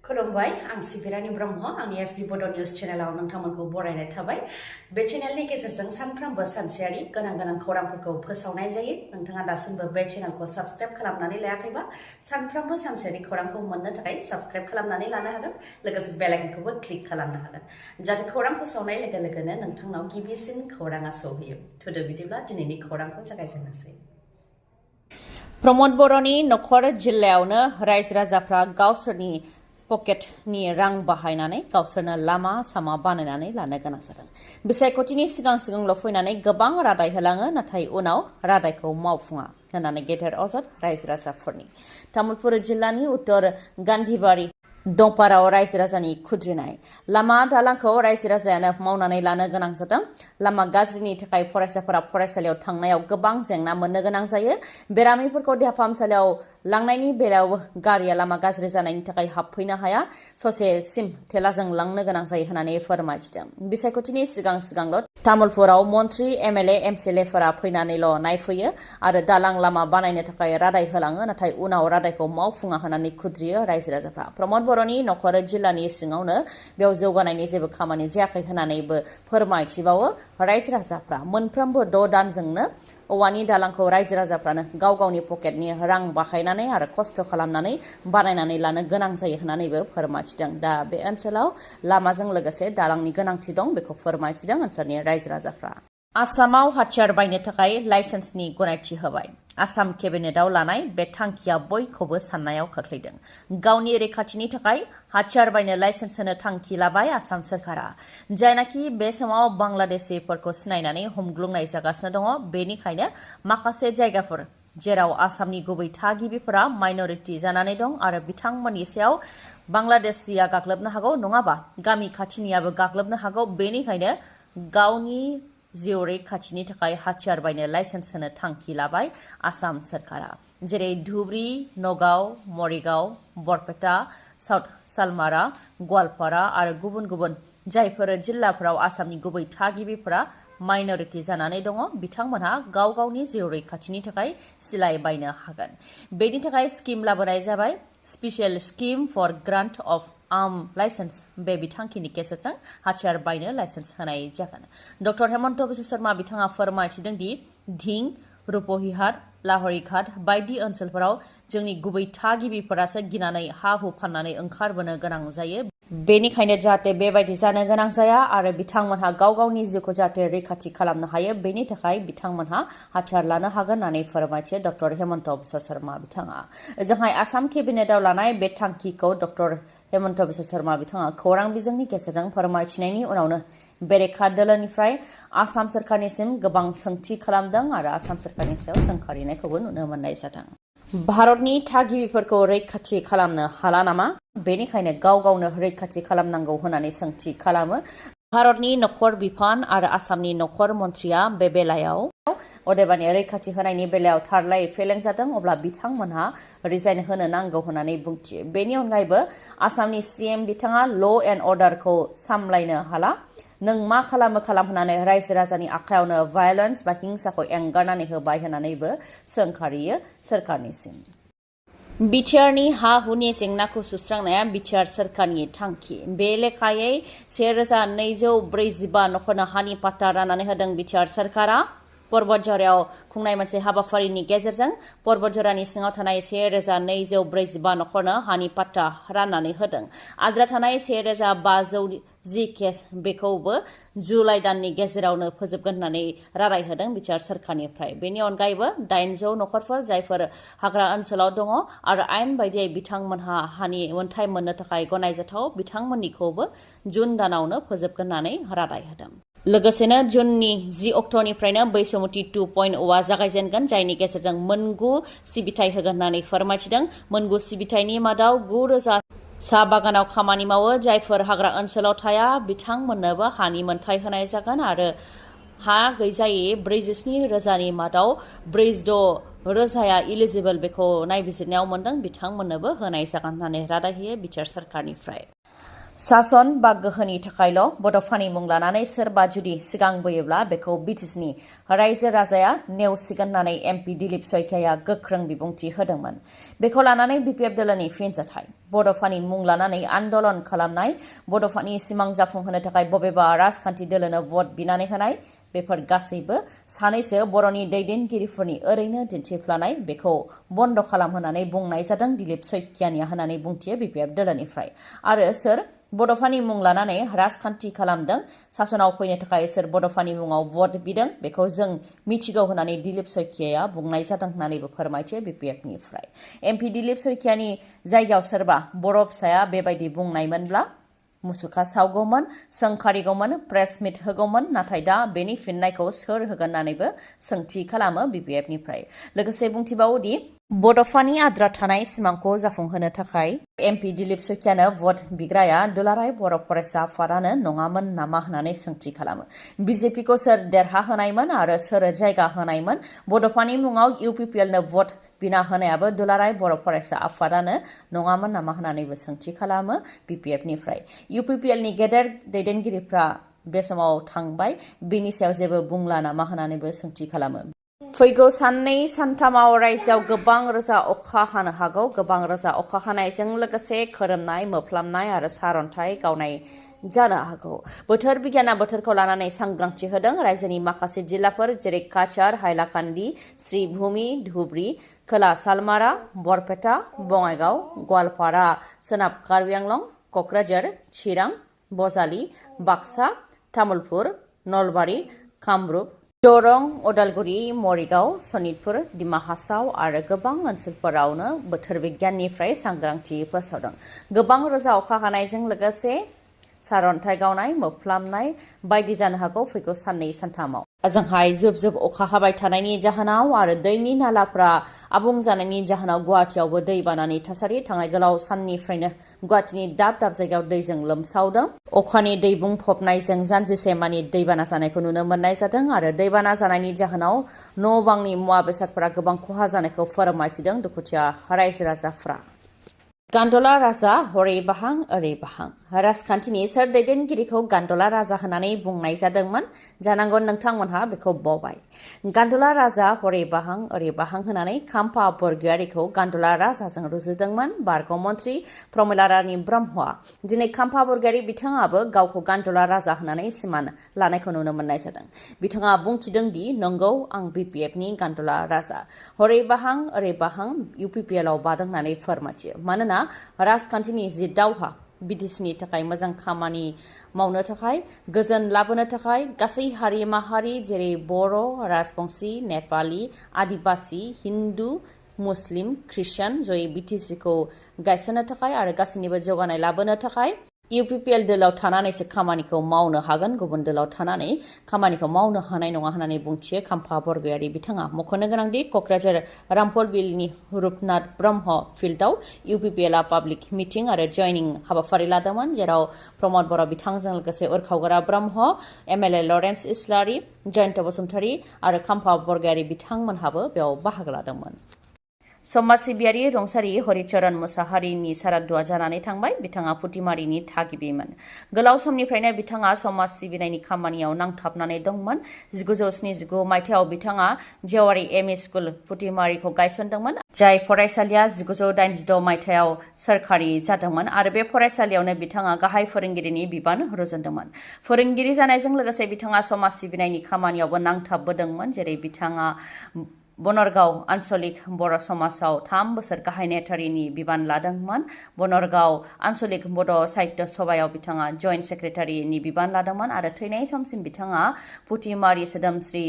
खुलुमबाय आं सिबि रानि ब्रह्म आंनि एसबि बड' निउज चेनेलाव नोंथांमोनखौ बरायनाय थाबाय बे चेनेलनि गेजेरजों सानफ्रोमबो सानसेयारि गोनां खौरांफोरखौ फोसावनाय जायो नोंथाङा दासिमबो बे चेनेलखौ साबस्क्राइब खालामनानै लायाखैबा सानफ्रोमबो सानसेयारि खौरांखौ मोननो थाखाय साबस्क्राइब खालामनानै लानो हागोन लोगोसे बेल आइकनखौबो क्लिक खालामनो हागोन जाहाथे खौरां फोसावनाय लोगो लोगोनो नोंथांनाव गिबिसिन खौराङा सौहैयो थुदो बिदिब्ला दिनैनि खौरांखौ जागायजेननोसै प्रमद बर'नि नखर जिल्लायावनो रायजो राजाफ्रा गावसोरनि पकेटनि रां बाहायनानै गावसोरनो लामा सामा बानायनानै लानो गोनां जादों बिसायख'थिनि सिगांल' फैनानै गोबां रादाय होलाङो नाथाय उनाव रादायखौ मावफुङा होननानै गेदेर अजद रायजो राजाफोरनि तामुलपुर जिल्लानि उत्तर गान्धीबारि दंपाराव रायजो राजानि खुद्रिनाय लामा दालांखौ रायजो राजायानो मावनानै लानो गोनां जादों लामा गाज्रिनि थाखाय फरायसाफोरा फरायसालियाव थांनायाव गोबां जेंना मोननो गोनां जायो बेरामिफोरखौ देहा फाहामसालियाव लांनायनि बेलायाव गारिया लामा गाज्रि जानायनि थाखाय हाबफैनो हाया ससेसिम थेलाजों लांनो गोनां जायो होननानै फोरमायथिदों बिसायख'थिनि सिगांल' तामुलपुराव मन्त्रि एमएलए एमसिएलएफोरा फैनानैल' नायफैयो आरो दालां लामा बानायनो थाखाय रादाय होलाङो नाथाय उनाव रादायखौ मावफुङा होननानै खुद्रियो रायजो राजाफ्रा प्रमद बर'नि नखर जिल्लानि सिङावनो बेयाव जौगानायनि जेबो खामानि जायाखै होननानैबो फोरमायथिबावो रायजो राजाफ्रा मोनफ्रोमबो 6 दानजोंनो औवानि दालांखौ रायजो राजाफ्रानो गाव गावनि पकेटनि रां बाहायनानै आरो खस्थ' खालामनानै बानायनानै लानो गोनां जायो होननानैबो फोरमायथिदों दा बे ओनसोलाव लामाजों लोगोसे दालांनि गोनांथि दं बेखौ फोरमायथिदों ओनसोलनि रायजो राजाफ्रा आसामाव हाथियार बायनो थाखाय लाइसेन्सनि गनायथि होबाय आसाम केबिनेटआव लानाय बे थांखिया बयखौबो साननायाव खोख्लैदों गावनि रैखाथिनि थाखाय हाथियार बायनो लाइसेन्स होनो थांखि लाबाय आसाम सोरखारा जायनाखि बे समाव बांलादेशिफोरखौ सिनायनानै हमग्लुंनाय जागासिनो दङ बेनिखायनो माखासे जायगाफोर जेराव आसामनि गुबै थागिबिफोरा माइनरिटि जानानै दं आरो बिथांमोननि सायाव बांलादेशिया गाग्लोबनो हागौ नङाबा गामि खाथिनियाबो गाग्लोबनो हागौ बेनिखायनो गावनि जिउ रैखाथिनि थाखाय हाथियार बायनो लाइसेन्स होनो थांखि लाबाय आसाम सोरखारा जेरै धुब्रि नगाव मरिगाव बरपेटा साउथ सालमारा गवालपारा आरो गुबुन जायफोर जिल्लाफोराव आसामनि गुबै थागिबिफोरा माइनरिटि जानानै दङ बिथांमोनहा गाव गावनि जिउ रैखाथिनि थाखाय सिलाइ बायनो हागोन बेनि थाखाय स्किम लाबोनाय जाबाय special scheme for grant of arm license बे बिथांखिनि गेजेरजों हाथियार बायनो लाइसेन्स होनाय जागोन डक्टर हेमन्त बिश्व शर्मा बिथाङा फोरमायथिदों दि धिं रुपहिहाट लाहरिघाट बायदि ओनसोलफोराव जोंनि गुबै थागिबिफोरासो गिनानै हा हु फाननानै ओंखारबोनो गोनां जायो बेनिखायनो जाहाथे बेबायदि जानो गोनां जाया आरो बिथांमोनहा गाव गावनि जिउखौ जाहाथे रैखाथि खालामनो हायो बेनि थाखाय बिथांमोनहा हाथियार लानो हागोन होननानै फोरमायथियो डक्टर हेमन्त बिश्व शर्मा बिथाङा ओजोंहाय आसाम केबिनेटआव लानाय बे थांखिखौ डक्टर हेमन्त बिश्व शर्मा बिथाङा खौरां बिजोंनि गेजेरजों फोरमायथिनायनि उनावनो बेरेखा दोलोनिफ्राय आसाम सोरखारनिसिम गोबां सोंथि खालामदों आरो आसाम सोरखारनि सायाव सोंखारिनायखौबो नुनो मोननाय जादों भारतनि थागिबिफोरखौ रैखाथि खालामनो हाला नामा बेनिखायनो गाव गावनो रैखाथि खालामनांगौ होननानै सोंथि खालामो भारतनि नखर बिफान आरो आसामनि नखर मन्थ्रिया बे बेलायाव अदेबानि रैखाथि होनायनि बेलायाव थारलाय फेलें जादों अब्ला बिथांमोनहा रिजाइन होनो नांगौ होननानै बुंथियो बेनि अनगायैबो आसामनि सीएम बिथाङा ल' एन्ड अर्डारखौ सामलायनो हाला नों मा खालाम होननानै रायजो राजानि आखायावनो भायलेन्स बा हिंसाखौ एंगारनानै होबाय होननानैबो सोंखारियो सोरखारनिसिम बिटिआरनि हा हुनि जेंनाखौ सुस्रांनाया बिटिआर सोरखारनि थांखि बे लेखायै 1245 नखरनो हानि पाट्टा राननानै होदों बिटिआर सोरखारा परबतझरायाव खुंनाय मोनसे हाबाफारिनि गेजेरजों परबतझरानि सिङाव थानाय 1245 नखरनो हानि पाट्टा राननानै होदों आद्रा थानाय 1510 केस बेखौबो जुलाइ दाननि गेजेरावनो फोजोबगोन होननानै रादाय होदों बिटिआर सोरखारनिफ्राय बेनि अनगायैबो 800 नखरफोर जायफोर हाग्रा ओनसोलाव दङ आरो आयेन बायदियै बिथांमोनहा हानि मोनथाय मोननो थाखाय गनायजाथाव बिथांमोननिखौबो जुन दानावनो फोजोबगोन होननानै रादाय होदों लोगोसेनो जुननि 10 अक्ट'निफ्रायनो बैसोमुथि 2.0 जागायजेनगोन जायनि गेजेरजों मोनगु सिबिथाय होगोन होननानै फोरमायथिदों मोनगु सिबिथायनि मादाव 9000 साहा बागानाव खामानि मावो जायफोर हाग्रा ओनसोलाव थाया बिथांमोननोबो हानि मोनथाय होनाय जागोन आरो हा गैजायै 47,000नि मादाव 46,000 इलिजिबल बेखौ नायबिजिरनायाव मोनदों बिथांमोननोबो होनाय जागोन होननानै रादाय होयो बिटिआर सोरखारनिफ्राय सासन बा गोहोनि थाखायल' बड'फानि मुं लानानै सोरबा जुदि सिगांबोयोब्ला बेखौ ब्रिटिशनि रायजो राजाया नेवसिगोन होननानै एमपि दिलीप सयकाया गोख्रों बिबुंथि होदोंमोन। बेखौ लानानै बिपिएफ दोलोनि फिनजाथाय बड'फानि मुं लानानै आन्दलन खालामनाय, बड'फानि सिमां जाफुंहोनो थाखाय बबेबा राजखान्थि दोलोनो भट बिनानै होनाय, बेफोर गासैबो सानैसो बर'नि दैदेनगिरिफोरनि ओरैनो दिन्थिफ्लानाय, बेखौ बन्द खालामहोनानै बुंनाय जादों दिलीप सयकानिया होननानै बुंथियो बिपिएफ दोलोनिफ्राय। आरो सोर बड'फानि मुं लानानै राजखान्थि खालामदों, सासनाव फैनो थाखाय सोर बड'फानि मुङाव भट बिदों, बेखौ जों मिथिगौ होननानै दिलीप सयकाया बुंनाय जादों होननानैबो फोरमायथियो बिपिएफनिफ्राय। एमपि दिलीप सयकानि जायगायाव सोरबा बर' फिसाया बेबायदि बुंनायमोनब्ला मुसुखा सावगौमोन, सोंखारिगौमोन, प्रेस मिट होगौमोन, नाथाय दा बेनि फिननायखौ सोर होगोन होननानैबो सोंथि खालामो बिपिएफनिफ्राय। लोगोसे बुंथिबावोदि बड'फानि आद्रा थानाय सिमांखौ जाफुंहोनो थाखाय एमपि दिलीप सयकानो भट बिग्राया दुलाराय बर' फरायसा आफादानो नङामोन नामा होननानै सोंथि खालामो। बिजेपिखौ सोर देरहाहोनायमोन आरो सोर जायगा होनायमोन? बड'फानि मुङाव इउपिपिएलनो भट बिना होनायाबो दुलाराय बर' फरायसा आफादानो नङामोन नामा होननानैबो सोंथि खालामो बिपिएफनिफ्राय। इउपिपिएलनि गेदेर दैदेनगिरिफ्रा बे समाव थांबाय, बेनि सायाव जेबो बुंला नामा होननानैबो सोंथि खालामो। फैगौ साननै सानथामाव रायजोआव गोबां रोजा अखा हानो हागौ। गोबां रोजा अखा हानायजों लोगोसे खोरोमनाय, मोफ्लामनाय आरो सारअन्थाइ गावनाय जानो हागौ। बोथोर बिगियाना बोथोरखौ लानानै सांग्रांथि होदों। रायजोनि माखासे जिल्लाफोर जेरै काछार, हाइलाकान्दि, श्रीभूमि, धुब्रि, खोला सालमारा, बरपेटा, बङाइगाव, गवालपारा, सोनाब कार्बि आंलं, कक्राझार, चिरां, बजालि, बाक्सा, तामुलपुर, नलबारि, कामरुप, दरं, उदालगुरि, मरिगाव, सनितपुर, डिमा हासाव आरो गोबां ओनसोलफोरावनो बोथोर बिगियाननिफ्राय सांग्रांथि फोसावदों। गोबां रोजा अखा हानायजों लोगोसे सारअन्थाइ गावनाय, मोफ्लामनाय बायदि जानो हागौ फैगौ साननै सानथामाव। ओजोंहाय जुब जुब अखा हाबाय थानायनि जाहोनाव आरो दैनि नालाफ्रा आबुं जानायनि जाहोनाव गुवाहाटियावबो दैबानानि थासारि। थांनाय गोलाव साननिफ्रायनो गुवाहाटिनि दाब दाब जायगायाव दैजों लोमसावदों। अखानि दै बुंफबनायजों जानजिसेमानि दैबाना जानायखौ नुनो मोननाय जादों आरो दैबाना जानायनि जाहोनाव न' बांनि मुवा बेसादफोरा गोबां खहा जानायखौ फोरमायथिदों दुखुथिया रायजो राजाफ्रा। गान्दला राजा हरै बाहां ओरै बाहां। राजखान्थिनि सोर दैदेनगिरिखौ गान्दला राजा होननानै बुंनाय जादोंमोन? जानांगौ नोंथांमोनहा बेखौ बावबाय। गान्दला राजा हरै बाहां ओरै बाहां होननानै खाम्फा बरगयारिखौ गान्दला राजाजों रुजुदोंमोन बारग' मन्त्रि प्रमिला रानी ब्रह्मआ। दिनै खाम्फा बरगयारि बिथाङाबो गावखौ गान्दला राजा होननानै सिमान लानायखौ नुनो मोननाय जादों। बिथाङा बुंथिदों दि नंगौ, आं बिपिएफनि गान्दला राजा। हरै बाहां ओरै बाहां इउपिपिएलआव बादों होननानै फोरमायथियो। मानोना राजखान्थिनि जि दावहा बिटिसिनि थाखाय मोजां खामानि मावनो थाखाय, गोजोन लाबोनो थाखाय गासै हारि माहारि जेरै बर', राजबंसि, नेपालि, आदिबासि, हिन्दु, मुस्लिम, ख्रिस्टियान जयै बिटिसिखौ गायसननो थाखाय आरो गासैनिबो जौगानाय लाबोनो थाखाय इउपिपिएल दोलाव थानानैसो खामानिखौ मावनो हागोन। गुबुन दोलाव थानानै खामानिखौ मावनो हानाय नङा होननानै बुंथियो खाम्फा बरगयारि बिथाङा। मख'नो गोनांदि क'क्राझार रामफल बिलनि रुपनाथ ब्रह्म फिल्डआव इउपिपिएलआ पाब्लिक मिटिं आरो जयनिं हाबाफारि लादोंमोन, जेराव प्रमद बर' बिथांजों लोगोसे उरखावगोरा ब्रह्म, एमएलए लरेन्स इस्लारि, जयन्त बसुमतारी आरो खाम्फा बरगयारि बिथांमोनहाबो बेयाव बाहागो लादोंमोन। समाज सिबियारि रुंसारि हरिचरन मुसाहारिनि सारादुआ जानानै थांबाय। बिथाङा फुथिमारिनि थागिबिमोन। गोलाव समनिफ्रायनो बिथाङा समाज सिबिनायनि खामानियाव नांथाबनानै दंमोन। 1979 मायथाइयाव बिथाङा जेवारि एमइ स्कुल फुथिमारिखौ गायसनदोंमोन, जाय फरायसालिया 1986 मायथाइयाव सोरखारि जादोंमोन आरो बे फरायसालियावनो बिथाङा गाहाय फोरोंगिरिनि बिबान रुजुनदोंमोन। फोरोंगिरि जानायजों लोगोसे बिथाङा समाज सिबिनायनि खामानियावबो नांथाबबोदोंमोन, जेरै बिथाङा बनरगाव आन्सलिक बर' समाजाव 3 बोसोर गाहाय नेहाथारिनि बिबान लादोंमोन। बनरगाव आन्सलिक बड' साहित्य सभायाव बिथाङा जइन्ट सेक्रेटारिनि बिबान लादोंमोन आरो थैनाय समसिम बिथाङा फुथिमारि सोदोमस्रि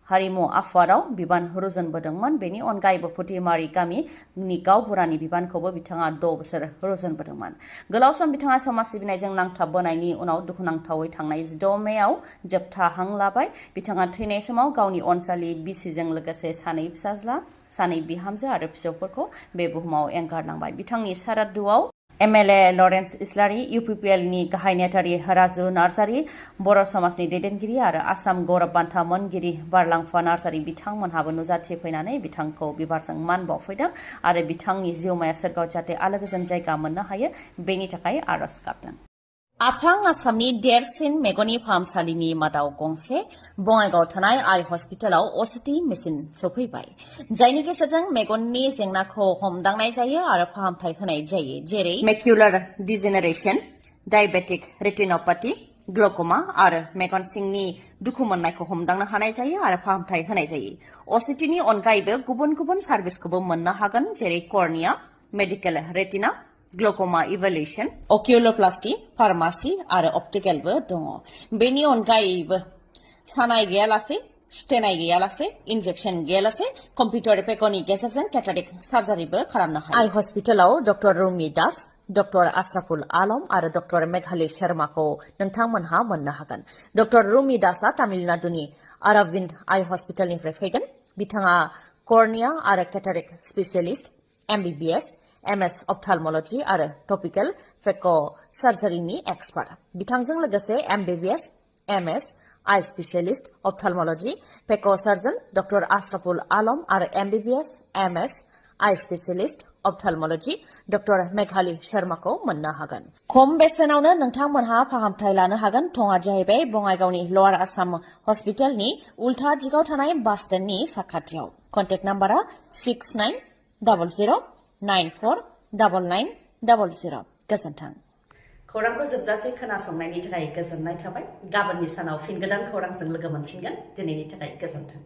हारिमु आफादाव बिबान रुजुनबोदोंमोन। बेनि अनगायैबो फुथिमारि गामिनि गावबुरानि बिबानखौबो बिथाङा 6 बोसोर रुजुनबोदोंमोन। गोलाव सम बिथाङा समाज सिबिनायजों नांथाबबोनायनि उनाव दुखुनांथावै थांनाय 6 मेआव जोबथा हां लाबाय। बिथाङा थैनाय समाव गावनि अनजालि बिसिजों लोगोसे 2 फिसाज्ला, 2 बिहामजो आरो फिसौफोरखौ बे बुहुमाव एंगारलांबाय। बिथांनि सारादुआव एमएलए लरेन्स इस्लारि, इउपिपिएलनि गाहाय नेहाथारि राजु नार्जारि, बर' समाजनि दैदेनगिरि आरो आसाम गौरब बान्था मोनगिरि बारलांफा नार्जारि बिथांमोनहाबो नुजाथिफैनानै बिथांखौ बिबारजों मान बावफैदों आरो बिथांनि जिउमाया सोरगोआव जाहाथे आलो गोजोन जायगा मोननो हायो बेनि थाखाय आरज गाबदों। आफां आसामनि देरसिन मेगननि फाहामसालिनि मादाव गंसे बङाइगाव थानाय आइ हस्पिटालाव असिटि मेसिन सफैबाय जायनि गेजेरजों मेगननि जेंनाखौ हमदांनाय जायो आरो फाहामथाय होनाय जायो जेरै मेक्युलार डिजेनेरेशन डायबेटिक रेटिनोपैथी ग्लुकोमा आरो मेगन सिंनि दुखु मोननायखौ हमदांनो हानाय जायो आरो फाहामथाय होनाय जायो असिटिनि अनगायैबो गुबुन गुबुन सार्भिसखौबो मोननो हागोन जेरै cornea medical retina glaucoma evaluation oculoplasty pharmacy आरो अप्टिकेलबो दङ बेनि अनगायैबो सानाय गैयालासे सुथेनाय गैयालासे इन्जेक्शन गैयालासे कम्पिउटार पेकनि गेजेरजों केटारेक्ट सार्जारिबो खालामनो हायो आइ हस्पिटालाव डक्टर रुमि दास डक्टर आशराफुल आलम आरो डक्टर मेघाली शर्माखौ नोंथांमोनहा मोननो हागोन डक्टर रुमि दासआ तामिलनाडुनि अरविंद आइ हस्पिटालनिफ्राय फैगोन बिथाङा कर्निया आरो cataract specialist MBBS MS ophthalmology आरो टपिकल फेक' सार्जारिनि एक्सपार्ट बिथांजों लोगोसे MBBS MS आइ स्पेशियलिस्ट ophthalmology फेक' सार्जन डक्टर आशराफुल आलम आरो MBBS MS आइ स्पेशियलिस्ट ophthalmology डक्टर मेघाली शर्माखौ मोननो हागोन खम बेसेनावनो नोंथांमोनहा फाहामथाय लानो हागोन थङा जाहैबाय बङाइगावनि लवार आसाम हस्पिटालनि उल्था दिगाव थानाय बास स्टेन्डनि साखाथियाव कन्टेक्ट नाम्बारा 6900949900 गोजोन्थों खौरांखौ जोबजासे खोनासंनायनि थाखाय गोजोननाय थाबाय गाबोननि सानाव फिन गोदान खौरांजों लोगो मोनफिनगोन दिनैनि थाखाय गोजोन्थों